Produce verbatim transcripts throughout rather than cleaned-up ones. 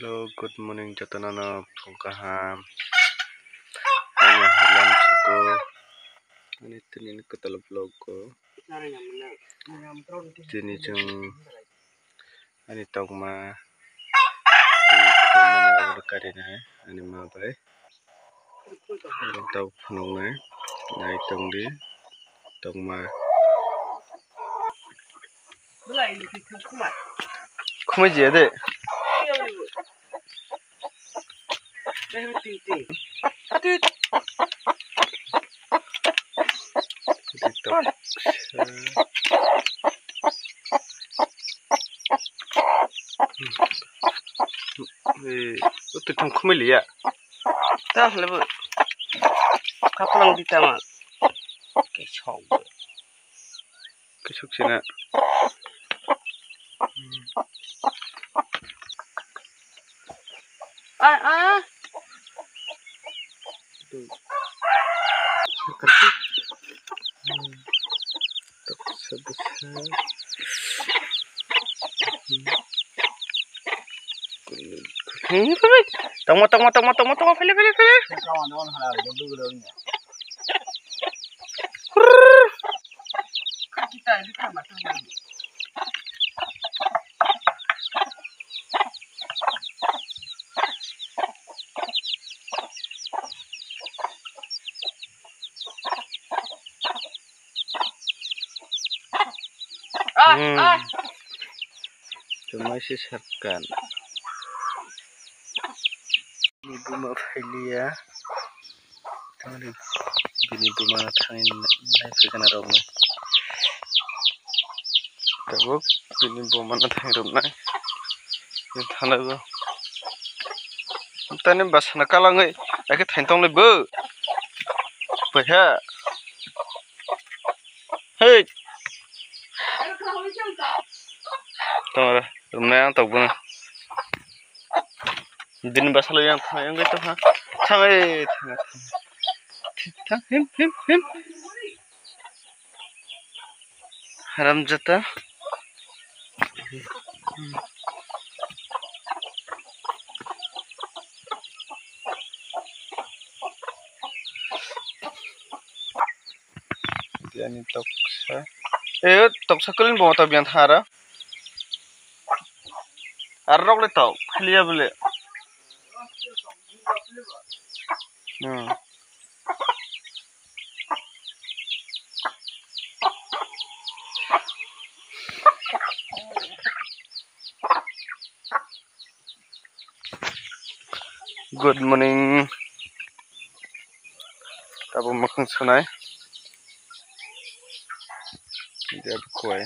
Hello, good morning, jotono no phung kaham. Ani halam suku. Ani tini ni kwtal vlog ko. Tini chwng ani tokma twi khumani abo karinai ani ma bai. Oro tok phunuknai nai tongdi tokma. Khumui jiya de. Twi thum khumui liya. Ta hwle bo. Kaplang di tama. Kesok bo. Kesok sina. Ah, ah. Sakal tu. Toksa bwsa. Tongma, tongma, tongma, tongma, tongma, fele, fele, fele. Ah, hmm. Ah. Chumai se sarkan. Ni buma phailiya. Tamani bini buma thangwi nai phaikha na rokno. Tabuk bini buma no thangwi rwmnai. Thangnago. Tani bwsano kalangwi akhe thaintong lai bo. Paiha. Hey. Tong ra, rumnai ang tokbono. Bini bwsalo yang thang, yang tong ha. Thang, eh, thang, thang. Thang, him, him, him. Haramjada. Ani toksa. Eh, toksa kulin bo tabyan thara. Ar rok le tok, khliya bole. Hmm. Good morning. Tabuk mwkhang sunai. Dia bukuai.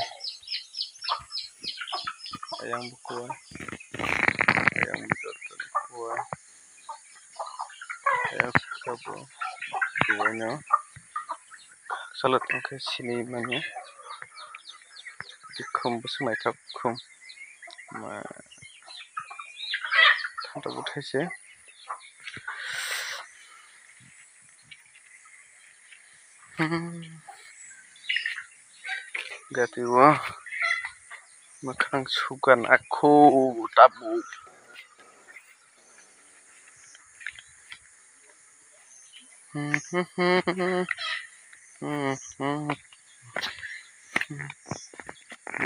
Ayang bukuai. Ayang bukuai. Ayang saka bo. Bukuai no. Salo tongkhe sini mani. Dikhum bwswk naithok khum. Ma. Thangta bwthai se. Gati o mwkhang sugan akhu tabuk.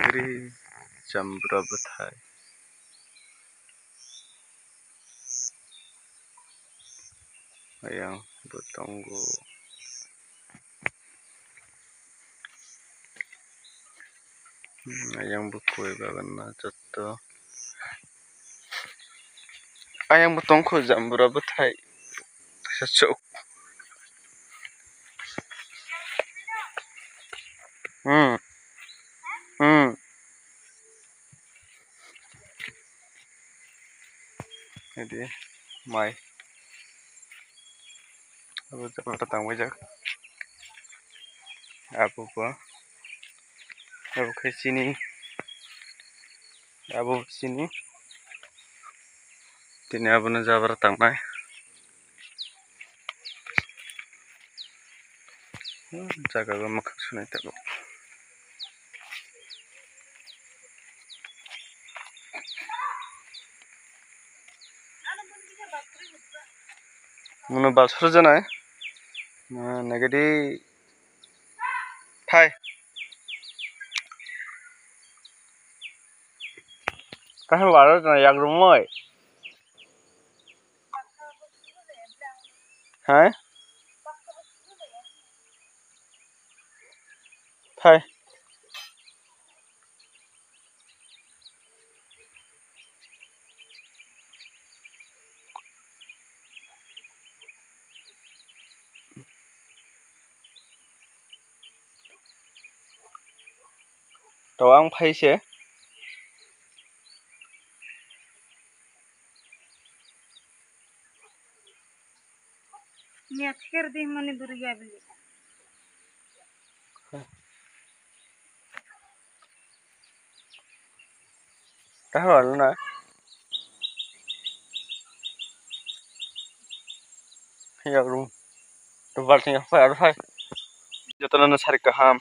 Gri chambra bwthai. Ayang bo tongo. Hmm, ayang bo koi bagan na jotto. Ayang bo tongkho jambura bwthai. Sachuk. Hmm. Hmm. Ini mai. Abo jabra tangbaijak. Abo bo. Abo khe chini. Abo chini. Tini abono jabra tangnai. Jaga o mwkhang sunai tabuk. Mono bal suru janai. Nagadi. Thai. Kaham baro na yak rumoi. Hai. Thai. To ang phai se. Nya thikir di mani duri ya bili. Tahu anu na. Ya rum. To balting apa ya, hai. Jotono no sari kaham.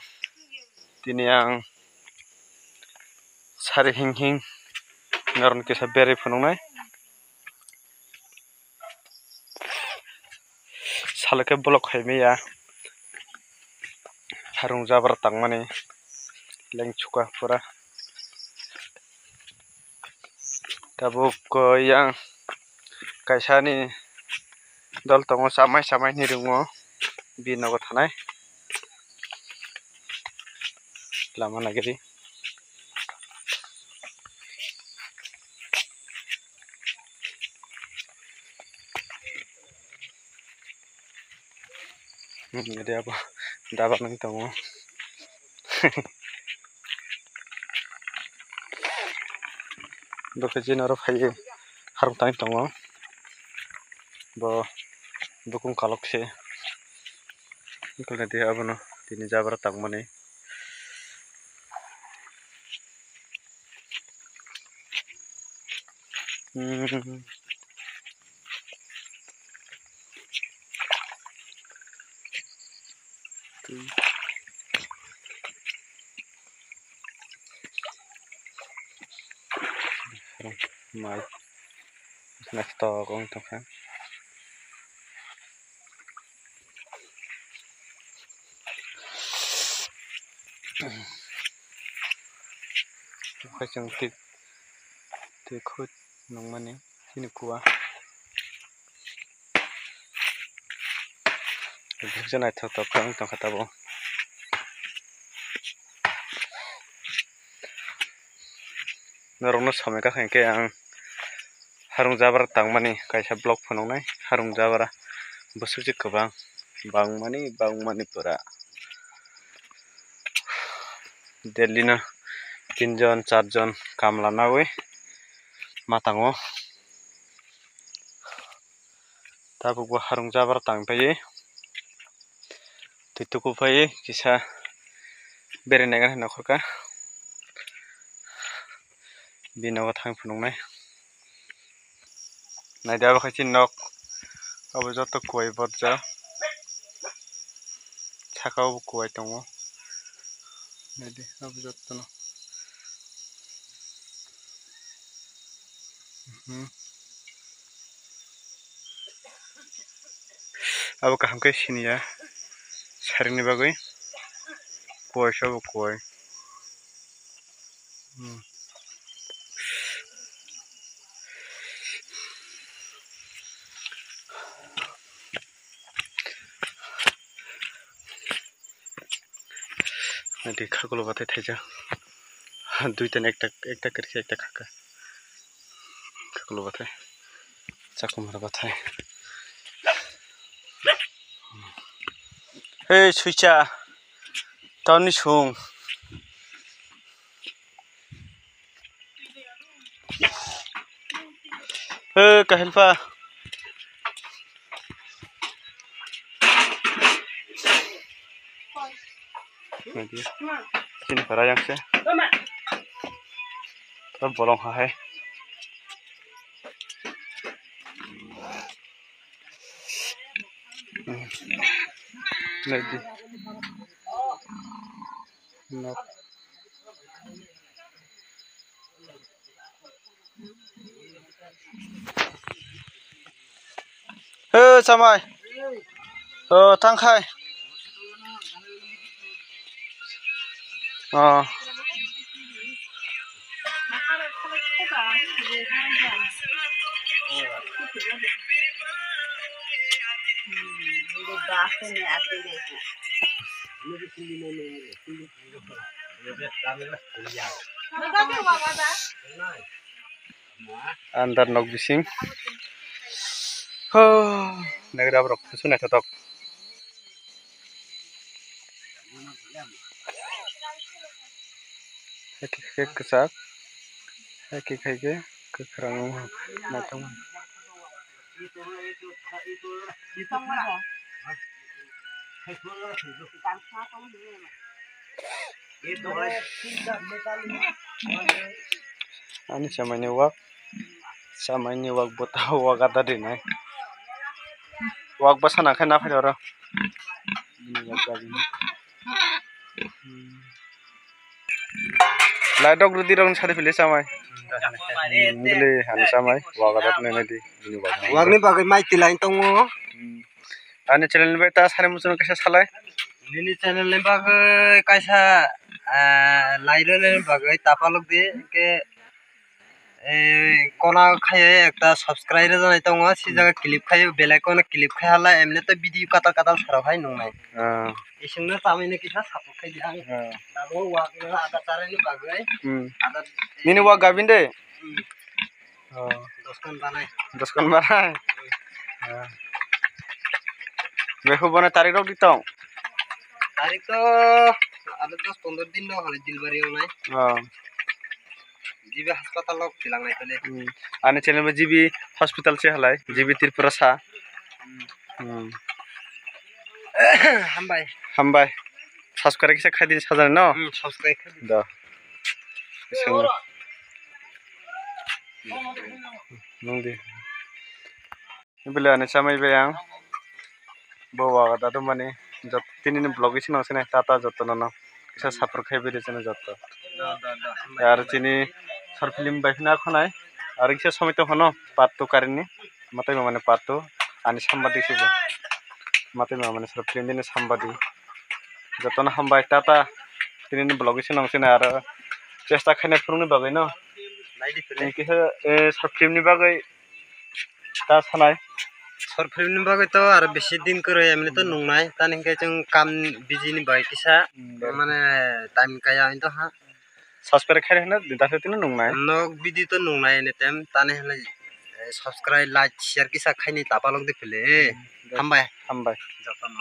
Tini ang sari hing hing ngaron kisa beri phunuknai. Salo khe bolok khaimaya. Harung jabra tangmani lengsuka pura. Tabuk, o, yang kaisa ni dol tongo, chamai chamai hinwi ringo, bini nogo thanai lama nagidi. Hmm, jadi apa? Dapat nang tongo. Dokhe jin aro phaiwi harung tang tongo. Bo bukung kalok se. Wngkha de abono tini jabra tangmani. Hmm. Mai. Next to kong tongkha. Oke, chwng tik, tik khut nungmani chini kuwa. Buksa naithok tok wng tongkha tabuk. Norokno somoi kha hinkhe ang harung jabra tangmani kaisa vlog phunuknai. Harung jabra bwswk se kwbang, bangmani, bangmani pura. Daily no tinjon, charjon kamla nawi ma tango. Tabuk bo harung jabra tang phaiwi twi tuku phaiwi kisa bere naigan hai nokhorkha bini nogo thang phunuknai. Naidi abo khe chini nok, abo joto kuwai borjak, saka o bo kuwai tongo. Naidi abo jotono. Mhm. Abo kaham khe siniya saringni bagwi kuwai se bo kuwai. Hmm. Naidi khakulo bathai thaijak. Duita ni ekta, ekta kwrwi khe ekta khaka. Khakulo bathai. Chakumar bathai. Hey, suicha. Toni sung. Hey, kahilpa. Sini para yang se. Bolong ha hai. Naidi. Nok. Chamai. O, tangkhai. O. Andar nok bising. Ho, nagra borok kusu naithotok. Hake khe kwchak, hake khai khe kwkhwrang wngkha naithok. Ani chamaini wak, chamaini wak bota wak ada rinai. Wak bwsa nangkhe naphai oro. Lai dok rwdi rok sari philwi chamai. Bili hani chamai wak ada rinai di. Wak ni bagwi mai tilai tongo. Ani channel ni bai ta sari muchung kaisa salai. Nini channel ni bagwi kaisa, ah, lai rwna bagwi tapalok di, hwnkhe, eh, kona khai ekta subscribe rwjaknai tongo, si jaga click khai bell icon click khai hala, emne to video katal katal saro hai nungnai. Ah. Isingno chamai no kisa support khai di ang. Ah. Tabuk wak no ada charai ni bagwi. Hmm. Ada nini wak gabin de? Hmm. Oh. Doskan banai. Doskan banai. Ah. Beko bana tarik rok di tong. Tarik to ada dos pondro din no hale delivery ongnai. Oh. G B hospital lok tilang nai tole. Hmm. Ani channel bo G B hospital se halai, G B Tripura sa. Hmm. Hambai. Hambai. Subscribe kisa khai din sajani no? Hmm, subscribe khai din. Do. Ising. Nung di. Bile ani chamai bai ang. Bo waga dadu mani. Jot tini ni vlog isi nang sini tata joto nono. Kisa support khai bidi sini joto. Ar chini short film bai phina khonai. Ar kisa somoi to hono part two karini. Matai mamani part two. Ani sambadi sibo. Matai mamani short film dini sambadi. Jotono hambai tata. Tini ni vlog isi nang sini aro chesta khainai phurungni bagwi no. Tini kisa, eh, short film ni bagwi ta sanai. Short film ni bagwi to aro bisi din kwrwi emni to nungnai. Tani hwnkhe chwng kam busy ni bagwi kisa Hmm, mane time kaya into ha. Subscribe khai hwnna dase tini nungnai. Nok video to nungnai anytime tani hwnle, eh, subscribe, like, share kisa khaini tapalok de phele. Hmm, de. Hambai. Hambai. Jotono.